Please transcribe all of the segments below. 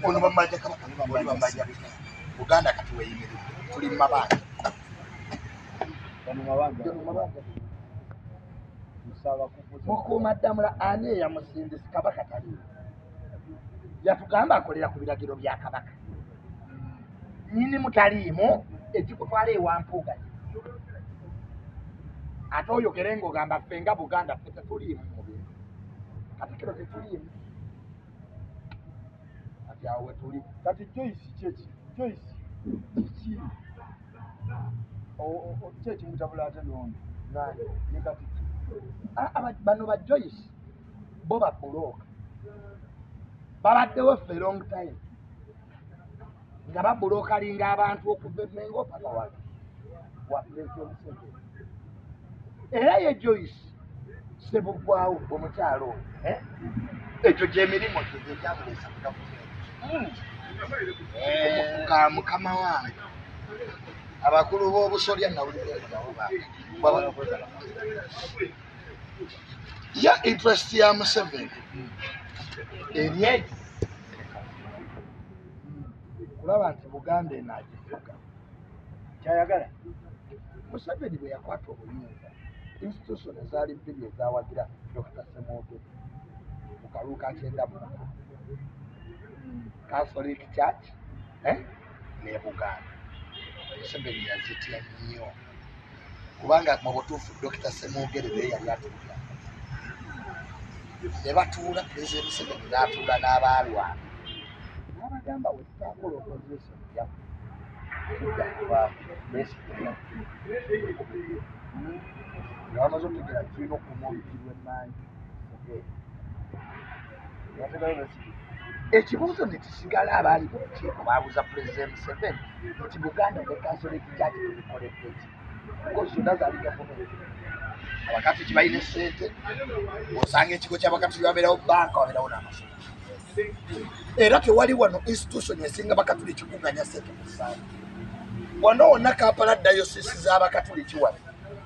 Ono bamubanja Kabaka, oli bamubanja Buganda. Kati weyimiridde tuli mu mabanja. Mukuumaddamula ani eyamusindisa? Kabaka taliwo, yatugamba akolera ku biragiro bya Kabaka. Nyini mutaliimu ekikutwala ewa Mpuuga, ate oyogere ng'ogamba ffe nga Buganda ffe tetuliimu mu bintu. Katikiro tetuliimu, kati awo wetuli. Kati Joyce kyeki? Joyce kiki? Ki ekimutabula ate nono ne Katikkiro? Bano ba Joyce bo babuloka babaddewo ffe long time nga babulokalinga abantu okuva eMmengo paka wano wa Pulezidenti Museveni. Era ye Joyce Sebugwawo omukyalo oyo, ekyo gyemirimu gye gyegyamuleesa mu gavumenti. Ka mukama wange abakulu b'obusolya nawulidde nabo ya interest ya Museveni eri egyo kulaba nti Buganda eno agifuga. Kyayagala. Museveni bwe yakwata obuyinza, institution ezaali bbiri ezawagira Dr. Semwogere mu kalulu ka 95, Catholic Church ne Buganda. Museveni yazitya nnyo kubanga mu butuufu Dr. Semwogere naye yali atuulira ne batuula. Pulezidenti Museveni n'atuula n'abaalwana n'abagamba, we tutakola opposition yaffe tujja kuba besigye nga bamaze okutegera tulina okukuma olugi lw'emmanju. Ekibuuzo ne kisigala, abaali mu lukiiko baabuuza Pulezidenti Museveni nti Buganda ne Catholic Church tubikoledde ki? Because zonna zaali gavumenti. Abakatuliki balina essente, osanga ekigo ky'Abakatuliki wabeerawo banka, wabeerawo n'amasomero, era tewali wano institution esinga Bakatuliki kunganya sente mu ssande. Wano wonna Kampala diocese z'Abakatuliki wano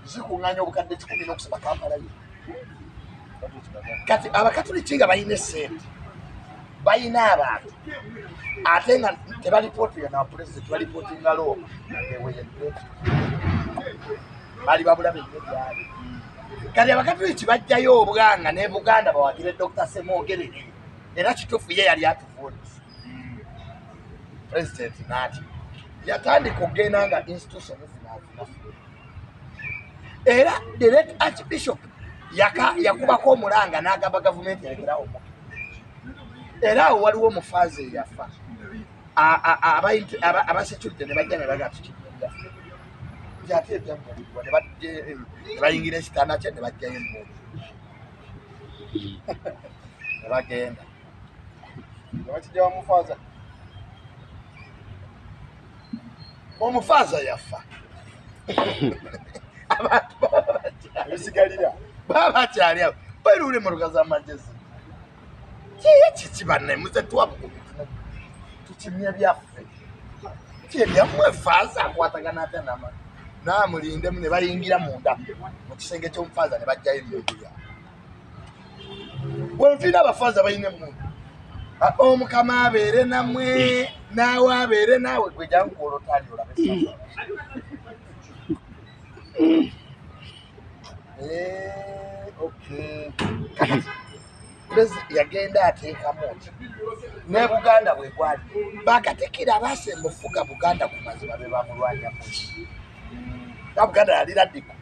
zikuŋŋanya obukadde 1,000 n'okusoma Kampala yo. Kati Abakatuliki nga balina essente, balina abantu, ate nga tebalipootinga na pulezidenti, balipootinga Roma. Bali babulabe nnyo byali. Kati Abakatuliki bajjayo obwanga ne Buganda bawagire Dr. Semwogerere, era kituufu ye yali atuvuulisa. Pulezidenti naati yatandika okugenda nga institution zinaazinafu, era the late Archbishop yakubako omulanga n'agamba gavumenti erekerawo omuke. Era awo waliwo omufaaza eyafa, abasecurity ne bajja ne baga tukibyaffe nti ate ebyammulibwa ne bayingira ekitanda kye ne bajjayo emmundu ne bagenda. Bakijja wamufaaza. Omufaaza yafa, abantu ebisigalira baba bakyali awo bairule emotoka z'amagezi kiye kiki banne muze twabukubitina tukimye byaffe kyebyammwe. Faaza akwatagana atya nama namulindemu ne bayingira munda mu kisenge ky'omufaaza ne bajjayo emmundu yaabwe. Wano tulina abafaaza balina emmundu. Omukama abeere nammwe, naawe abeere naawe. Gwe jangu kuolotali olabe. Okay, Pulezidenti yagenda ateekamu ki ne Buganda bwe gwali bakatikira abasemba ofuga Buganda ku mazima be bamulwanyamu. Buganda yali radical.